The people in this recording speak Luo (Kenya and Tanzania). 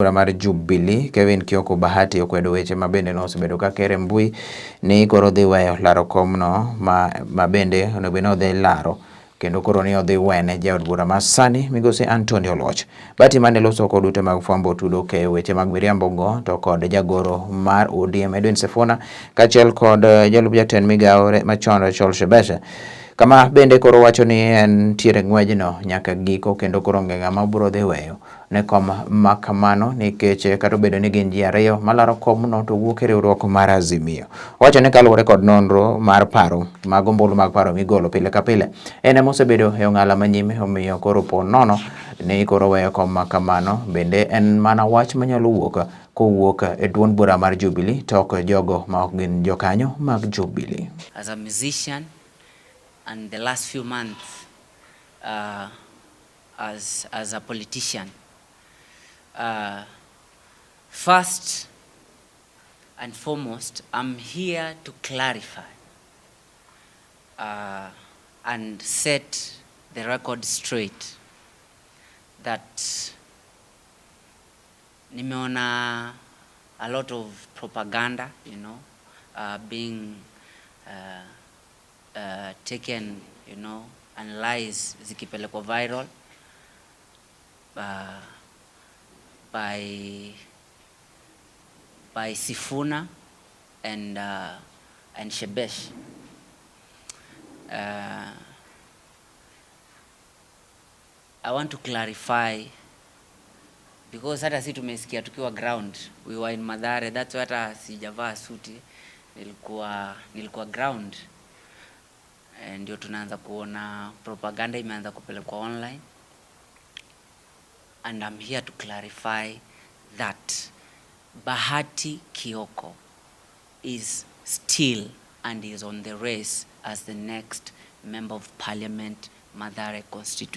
Bura mar Jubilee Kevin Kioko Bahati okwedo weche ma bende nosebedo ka kere mbui ni koro dhi weyo laro komno ma bende onego bed ni odhi laro kendo koro ni odhi wene jaod bura ma sani migosi Anthony Oluoch. Bahati mane loso kod ute mag fwambo tudo keyo weche mag miriambo go to kod jagoro mar ODM Edwin Sifuna kaachiel kod jalup jatend migawo machon Rachel Shebesh kama bende koro wacho ni en tiere ng'wejno nyaka giko kendo koro onge ng'ama biro dhi weyo ne kom ma kamano nikech kata obedo ni gin ji ariyo malaro komno to wuok e riwruok mar Azimio. Owacho ni kaluwore kod nonro mar paro mag ombulu mag paro migolo pile ka pile en ema osebedo e ong'ala manyime omiyo koro po nono ni koro weyo kom ma kamano bende en mana wach manyalo wuok kowuok e duond bura mar Jubilee to ok jogo ma ok gin jokanyo mag Jubilee. As a musician and the last few months as a politician. First and foremost, I'm here to clarify and set the record straight that nimeona a lot of propaganda being taken and lies zikipelekwa viral by Sifuna and Shebesh. I want to clarify because hata si tumesikia tukiwa ground, we were in Mathare, that's why hata sijavaa suti, nilikuwa ground. Ndio tunaanza kuona propaganda imeanza kupelekwa online, and I'm here to clarify that Bahati Kioko is still and is on the race as the next member of parliament, Mathare constituency.